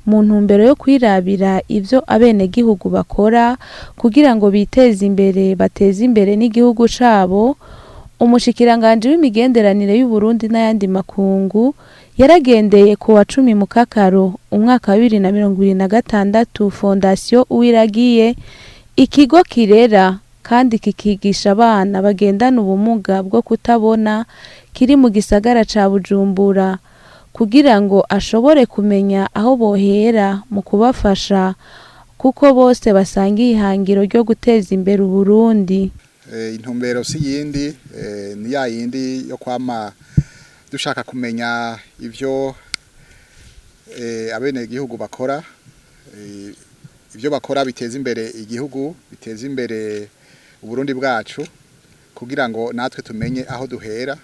Mu ntumbero yo kwirabira ivyo abenegihugu bakora kugira ngo biteze imbere, bateze imbere n'igihugu cabo, umushikiranganji w'imigenderanire y'Uburundi n'ayandi makungu yaragendeye ku wa 10 Mukakaro umwaka wa 2026 Fondation Uwiragiye, ikigo kirera kandi kikigisha abana bagendana ubumuga bwo kutabona kiri mu gisagara ca Bujumbura, kugira ngo ashobore kumenya aho bohera mu kubafasha, kuko bose basangiye ihangiro ryo guteza imbere Uburundi. Intumbero si yindi, ni ya yindi yo kwama dushaka kumenya ivyo abenegihugu bakora, ivyo bakora biteza imbere igihugu, biteza imbere Uburundi bwacu, kugira ngo natwe tumenye aho duhera,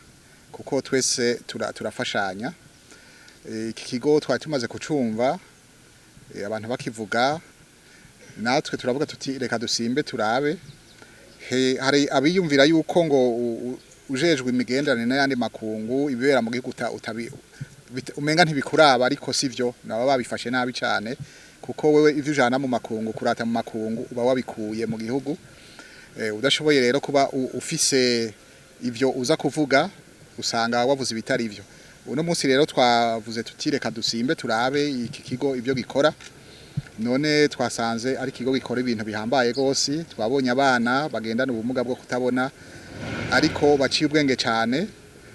kuko twese turafashanya. Iki kigo twari tumaze kucumva abantu bakivuga, natwe turavuga tuti reka dusimbe turabe. Hari abiyumvira yuko ngo ujejwe imigenderanire n'ayandi makungu ibibera mu gihugu umenga ntibikuraba, ariko sivyo, nabo babifashe nabi cane, kuko wewe ivyo ujana mu makungu, kurata mu makungu, uba wabikuye mu gihugu. Udashoboye rero kuba ufise ivyo uza kuvuga, usanga wavuze ibitari ivyo. Uno munsi rero twavuze tuti reka dusimbe turabe iki kigo ivyo gikora. None twasanze ari ikigo gikora ibintu bihambaye gose. Twabonye abana bagendana ubumuga bwo kutabona ariko baciye ubwenge cane,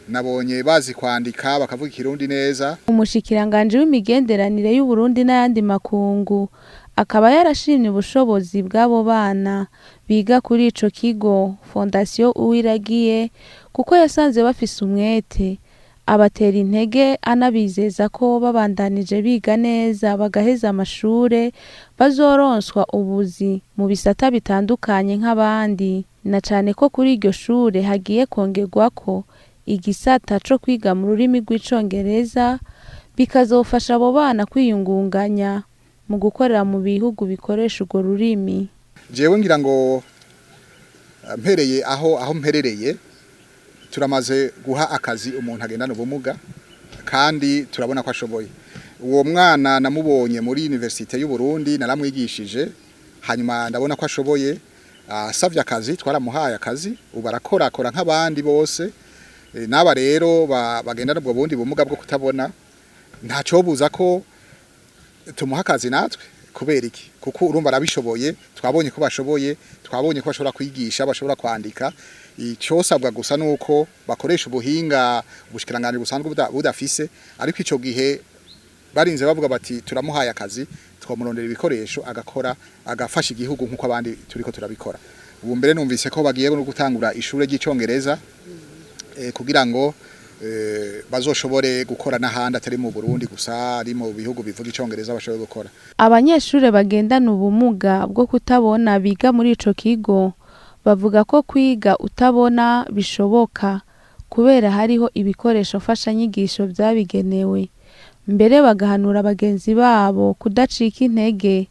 nabonye bazi kwandika, bakavuga ikirundi neza. Umushikiranganji w'imigenderanire y'Uburundi n'ayandi makungu akaba yarashimye ubushobozi bw'abo bana biga kuri ico kigo Fondation Uwiragiye, kuko yasanze bafise umwete, abatera intege, anabizeza ko babandanije biga neza bagaheza amashure bazoronswa ubuzi mu bisata bitandukanye nk'abandi, na cane ko kuri iryo shure hagiye kongerwako igisata co kwiga mu rurimi rw'icongereza, bikazofasha abo bana kwiyungunganya mu gukorera mu bihugu bikoresha urwo rurimi. Jewe ngira ngo mpereye aho mperereye, turamaze guha akazi umuntu agendana ubumuga kandi turabona ko ashoboye. Uwo mwana namubonye muri Universite y'u Burundi, naramwigishije, hanyuma ndabona ko ashoboye, asavye akazi twaramuhaye akazi, ubu arakora, akora nk'abandi bose. N'aba rero bagendana ubwo bundi bumuga bwo kutabona, ntacobuza ko tumuha akazi natwe. Kubera iki? Kuko urumva arabishoboye, twabonye ko bashoboye, twabonye ko bashobora kwigisha, bashobora kwandika. Icosabwa gusa nuko bakoresha ubuhinga ubushikiranganji busanzwe budafise, ariko ico gihe barinze bavuga bati turamuhaye akazi, twamurondera ibikoresho agakora, agafasha igihugu nkuko abandi turiko turabikora. Ubu mbere numvise ko bagiye no gutangura ishure ry'icongereza, kugira ngo bazoshobore gukora n'ahandi atari mu Burundi gusa, ari mu bihugu bivuga icongereza bashobore gukora. Abanyeshure bagendana ubumuga bwo kutabona biga muri ico kigo bavuga ko kwiga utabona bishoboka, kubera hariho ibikoresho mfashanyigisho vyabigenewe. Mbere bagahanura bagenzi babo kudacika intege,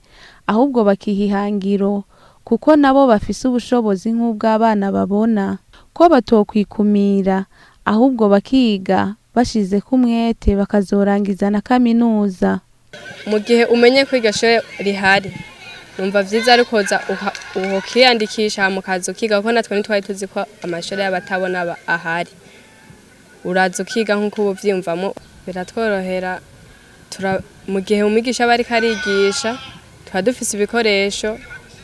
ahubwo bakiha ihangiro, kuko nabo bafise ubushobozi nk'ubw'abana babona, ko batokwikumira, ahubwo bakiga bashizeko umwete bakazorangiza na kaminuza. Mu gihe umenye ko iryo shure rihari, numva vyiza ari koza ukiyandikisha hama ukaza ukiga, kuko natwe ntitwari tuzi ko amashure y'abatabona ahari. Uraza ukiga nk'uko uba uvyiyumvamwo, biratworohera. Mu gihe umwigisha aba ariko arigisha, tuba dufise ibikoresho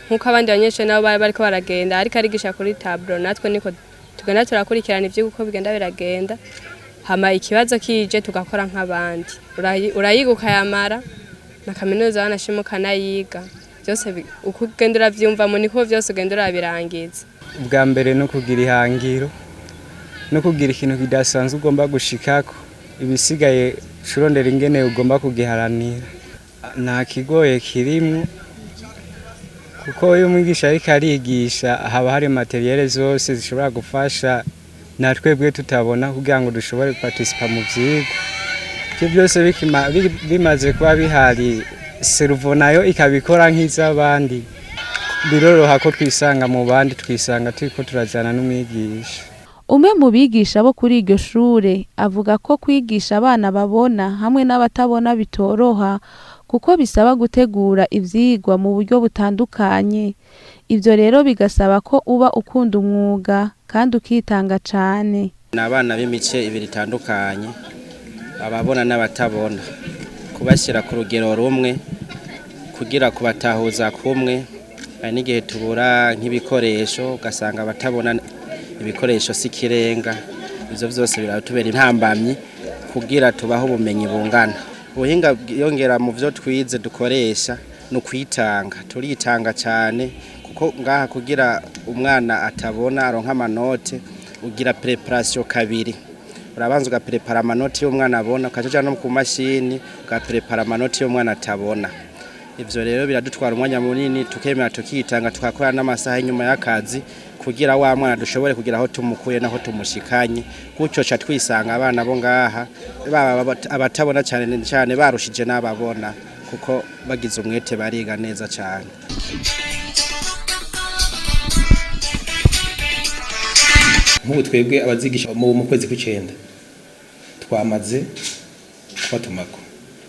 nk'uko abandi banyeshure nabo baba bariko baragenda, ariko arigisha kuri tableau, natwe niko tugenda turakurikirana ivyigwa uko bigenda biragenda, hama ikibazo kije tugakora nk'abandi. Urayiga ukayamara, na kaminuza wanashima ukanayiga. Vyose uko ugenda uravyiyumvamwo niko vyose ugenda urabirangiza. Ubwa mbere no kugira ihangiro, no kugira ikintu kidasanzwe ugomba gushikako, ibisigaye curondera ingene ugomba kugiharanira. Nta kigoye kirimwo, kuko iyo umwigisha ariko arigisha haba hari materiel zose zishobora gufasha na twebwe tutabona kugira ngo dushobore guparticipa mu vyigwa. Ivyo byose bimaze kuba bihari, cerveau nayo ikabikora nk'iz'abandi, biroroha ko twisanga mu bandi, twisanga turiko turajana n'umwigisha. Umwe mu bigisha bo kuri iryo shure avuga ko kwigisha abana babona hamwe n'abatabona bitoroha, kuko bisaba gutegura ivyigwa mu buryo butandukanye. Ivyo rero bigasaba ko uba ukunda umwuga kandi ukitanga cane. Ni abana b'imice ibiri itandukanye, ababona n'abatabona, kubashyira ku rugero rumwe kugira kubatahuza kumwe. Hari n'igihe tubura nk'ibikoresho, ugasanga abatabona ibikoresho si ikirenga. Ivyo vyose biratubera intambamyi kugira tubahe ubumenyi bungana. Ubuhinga bwiyongera mu vyo twize dukoresha ni ukwitanga, turitanga cane, kuko ngaha kugira umwana atabona aronke amanote ugira preparation kabiri. Urabanza ugaprepara amanoti y'umwana abona, ukaca uja no ku mashini ugaprepara amanoti y'umwana atabona. Ivyo rero biradutwara umwanya munini, tukemera tukitanga, tukakora n'amasaha inyuma y'akazi kugira wa mwana dushobore kugira aho tumukuye naho tumushikanye. Gutyo ca twisanga abana bo ngaha baba abatabona cane cane barushije n'ababona, kuko bagize umwete bariga neza cane. Nk'ubu twebwe abazigisha mu kwezi kw'icenda twamaze kubatumako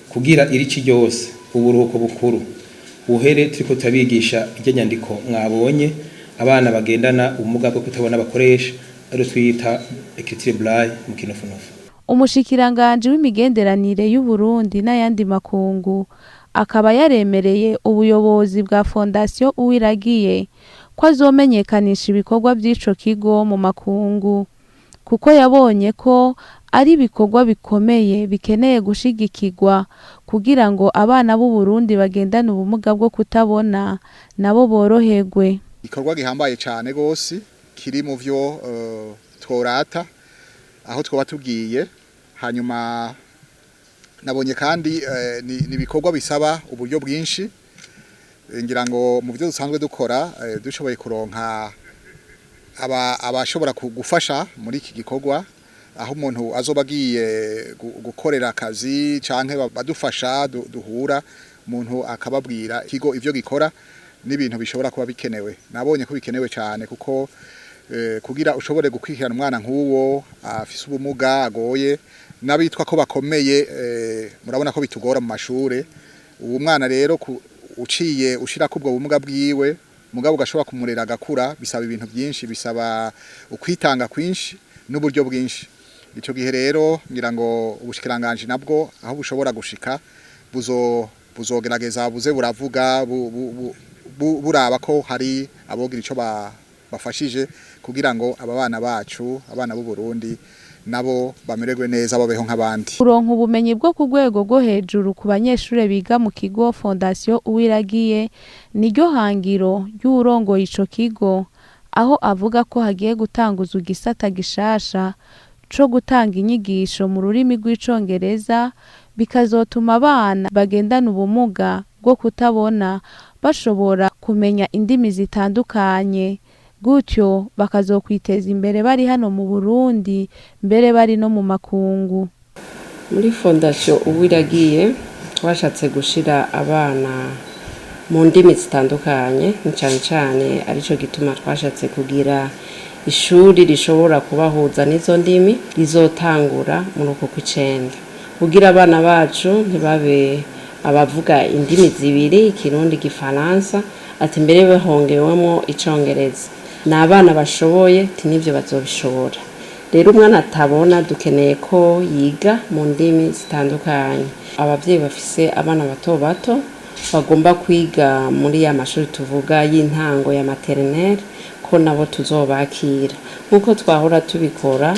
kugira irici ryose uburuhuko bukuru buhere turiko turabigisha irya nyandiko mwabonye abana bagendana ubumuga bwo kutabona bakoresha, ariyo twita écriture braille mu kinofunofu. Umushikiranganji w'imigenderanire y'Uburundi n'ayandi makungu akaba yaremereye ubuyobozi bwa Fondation Uwiragiye ko azomenyekanisha ibikorwa vy'ico kigo mu makungu, kuko yabonye ko ari ibikorwa bikomeye bikeneye gushigikirwa kugira ngo abana b'u Burundi bagendane ubumuga bwo kutabona nabo boroherwe. Igikorwa gihambaye cane gose kiri mu vyo tworata aho twoba tugiye. Hanyuma nabonye kandi ni ibikorwa bisaba uburyo bwinshi. Ngira ngo mu byo dusanzwe dukora dushoboye kuronka abashobora gufasha muri iki gikorwa, aho umuntu azoba agiye gukorera akazi canke badufasha duhura, umuntu akababwira ikigo ivyo gikora n'ibintu bishobora kuba bikenewe. Nabonye ko bikenewe cane, kuko kugira ushobore gukwikirana umwana nk'uwo afise ubumuga agoye, n'abitwa ko bakomeye murabona ko bitugora mu mashure. Uwo mwana rero uciye ushirako ubwo bumuga bwiwe, mugabo ugashobora kumurera agakura, bisaba ibintu byinshi, bisaba ukwitanga kwinshi n'uburyo bwinshi. Ico gihe rero ngira ngo ubushikiranganji nabwo aho bushobora gushika buzogerageza buze buravuga buraba ko hari abogira ico bafashije kugira ngo aba bana bacu, abana b'u Burundi nabo bamererwe neza, babeho nk'abandi. Kuronka ubumenyi bwo ku rwego rwo hejuru ku banyeshure biga mu kigo Fondation Uwiragiye niryo hangiro ry'uwurongoye ico kigo, aho avuga ko hagiye gutanguzwa igisata gishasha co gutanga inyigisho mu rurimi rw'icongereza, bikazotuma abana bagendana ubumuga bwo kutabona bashobora kumenya indimi zitandukanye, gutyo bakazokwiteza imbere bari hano mu Burundi mbere bari no mu makungu. Muri Fondation Uwiragiye twashatse gushira abana mu ndimi zitandukanye, cane cane arico gituma twashatse kugira ishuri rishobora kubahuza n'izo ndimi, rizotangura muri uku kw'icenda, kugira abana bacu ntibabe abavuga indimi zibiri, ikirundi, igifaransa, ati mbere bahongewemwo icongereza. Ni abana bashoboye, ati nivyo bazobishobora. Rero umwana atabona dukeneye ko yiga mu ndimi zitandukanye. Abavyeyi bafise abana bato bato bagomba kwiga muri ya mashuri tuvuga y'intango ya maternelle, ko nabo tuzobakira nk'uko twahora tubikora,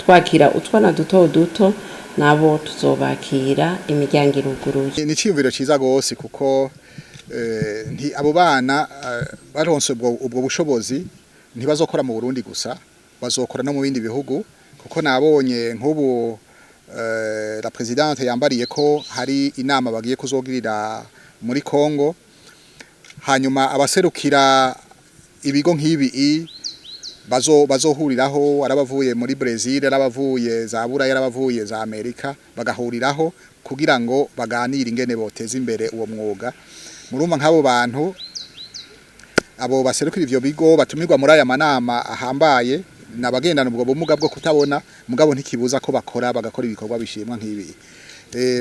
twakira utwana duto duto, nabo tuzobakira, imiryango iruguruye. Ni iciyumviro ciza gose, kuko abo bana baronse ubwo bushobozi ntibazokora mu Burundi gusa, bazokora no mu bindi bihugu, kuko nabonye nk'ubu la présidente yambariye ko hari inama bagiye kuzogirira muri Congo, hanyuma abaserukira ibigo nk'ibi bazohuriraho, arabavuye muri Brazil, arabavuye za Buraya, arabavuye za Amerika, bagahuriraho kugira ngo baganire ingene boteza imbere uwo mwuga. Murumva nk'abo bantu abo baserukira ivyo bigo batumirwa muri aya manama ahambaye nabagendana ubwo bumuga bwo kutabona, mugabo ntikibuza ko bakora, bagakora ibikorwa bishimwa nk'ibi.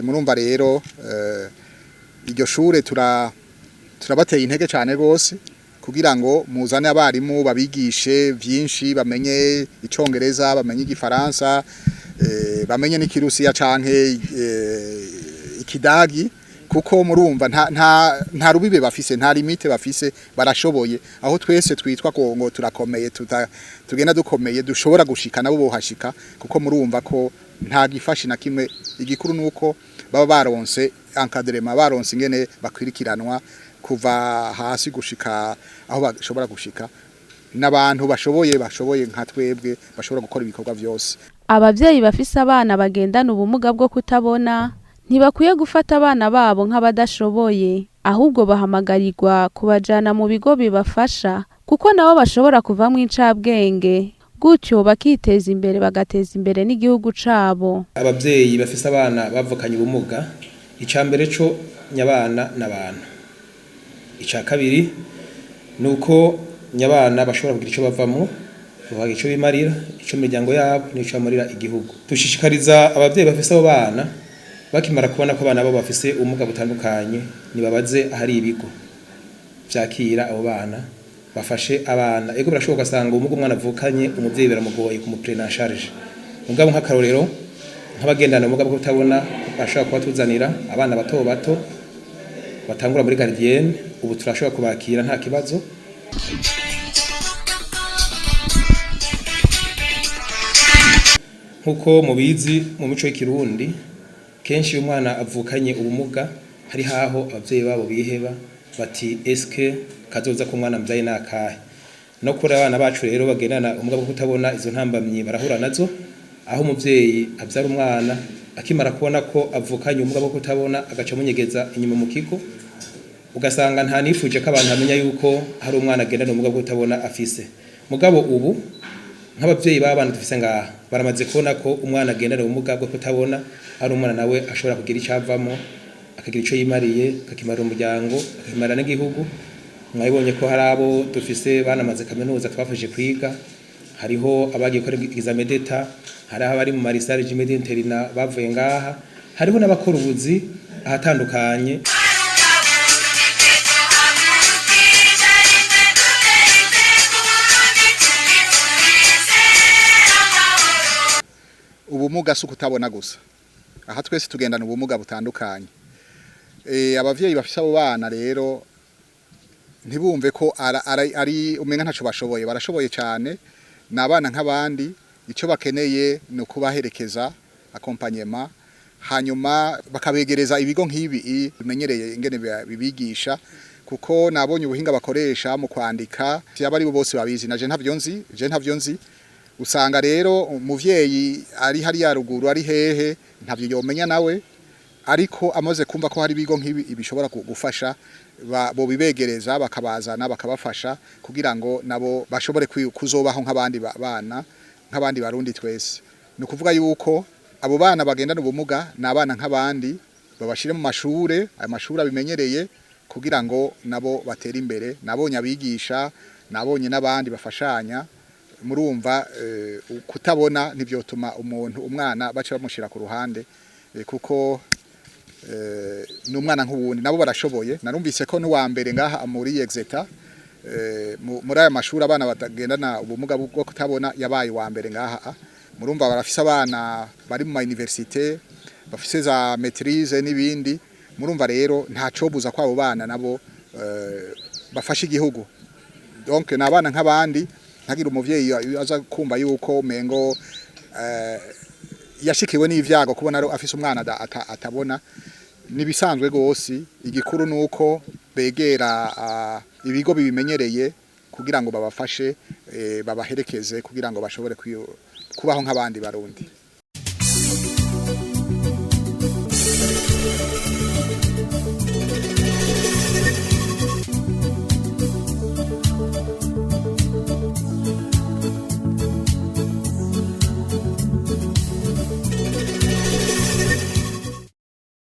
Murumva rero Iryo shure turabateye intege cyane rwose kugira ngo muzane abarimu babigishe byinshi, bamenye icongereza, bamenye igifaransa, bamenye n'ikirusiya canke ikidagi, kuko murumva nta rubibe bafise, nta limite bafise, barashoboye. Aho twese twitwa ko ngo turakomeye, tugenda dukomeye, dushobora gushika nabo bohashika, kuko murumva ko nta gifashi na kimwe. Igikuru nuko baba baronse encadrement, baronse ingene bakwirikiranwa kuva hasi gushika aho bashobora gushika, n'abantu bashoboye nka twebwe, bashobora gukora ibikorwa vyose. Abavyeyi bafise abana bagendana ubumuga bwo kutabona ntibakwiye gufata abana babo nk'abadashoboye, ahubwo bahamagarirwa kubajana mu bigo bibafasha, kuko nabo bashobora kuvamwo incabwenge, gutyo bakiteza imbere bagateza imbere n'igihugu cabo. Abavyeyi bafise abana bavukanye ubumuga, ica mbere co nyabana n'abantu, ica kabiri nuko nyabana bashobora kugira ico bavamwo, bakagira ico bimarira, ico miryango yabo n'ico bamarira igihugu. Dushishikariza abavyeyi bafise abo bana, bakimara kubona ko abana babo bafise ubumuga butandukanye, nibabaze ahari ibigo vyakira abo bana, bafashe abana. Ego birashoboka ugasanga ubumuga umwana avukanye umuvyeyi biramugoye kumuprena en charge, mugabo nk'akarorero nk'abagendana ubumuga bwo kutabona bashobora kubatuzanira abana bato bato batangura muri gardienne, ubu turashobora kubakira nta kibazo. Nkuko mubizi mu mico y'ikirundi, kenshi iyo umwana avukanye ubumuga hari haho abavyeyi babo biheba bati eske kazoza ko umwana mvyaye nakahe. No kuri abana bacu rero bagendana ubumuga bwo kutabona, izo ntambamyi barahura nazo, aho umuvyeyi avyara umwana akimara kubona ko avukanye ubumuga bwo kutabona agaca amunyegeza inyuma mu kigo, ugasanga nta nifuje ko abantu bamenya yuko hari umwana agendana ubumuga bwo kutabona afise. Mugabo ubu nk'abavyeyi b'abana dufise ngaha baramaze kubona ko umwana agendana ubumuga bwo kutabona ari umwana nawe ashobora kugira ico avamo, akagira ico yimariye, akakimarira umuryango, akakimarira n'igihugu. Mwabibonye ko hari abo dufise banamaze kaminuza twafashije kwiga, hariho abagiye gukora examen d'etat, hariho abari mu marisare régime d'internat bavuye ngaha, hariho n'abakora ubuzi ahatandukanye. Ubumuga si ukutabona gusa, aha twese tugendana ubumuga butandukanye. Abavyeyi bafise abo bana rero ntibumve ko ari umenga ntaco bashoboye, barashoboye cane, ni abana nk'abandi. Ico bakeneye ni ukubaherekeza, accompagnement, hanyuma bakabegereza ibigo nk'ibi bimenyereye ingene bibigisha, kuko nabonye ubuhinga bakoresha mu kwandika, yaba ari bo bose babizi, naje ntavyo nzi, je ntavyo nzi. Usanga rero umuvyeyi ari hariya ruguru ari hehe ntavyo yomenya nawe, ariko amaze kumva ko hari ibigo nk'ibi bishobora gufasha, bo bibegereza bakabazana bakabafasha kugira ngo nabo bashobore kuzobaho nk'abandi bana, nk'abandi barundi twese. Ni ukuvuga yuko abo bana bagendana ubumuga ni abana nk'abandi, babashire mu mashure, ayo mashure abimenyereye, kugira ngo nabo batere imbere. Nabonye abigisha, nabonye n'abandi bafashanya. Murumva kutabona ntivyotuma umuntu umwana baca bamushira ku ruhande, kuko ni umwana nk'uwundi, nabo barashoboye. Narumvise ko n'uwa mbere ngaha muri Exeter, muri aya mashuri abana batagendana ubumuga bwo kutabona yabaye uwa mbere ngaha. Murumva barafise abana bari mu ma université, bafise za maîtrise n'ibindi. Murumva rero ntacobuza ko abo bana nabo bafasha igihugu. Donc ni abana nk'abandi, ntagira umuvyeyi aza kumva yuko mengo yashikiwe n'ivyago kubona afise umwana atabona. Nibisanzwe gose. Igikuru nuko begera ibigo bibimenyereye kugira ngo babafashe, babaherekeze kugira ngo bashobore kubaho nk'abandi barundi.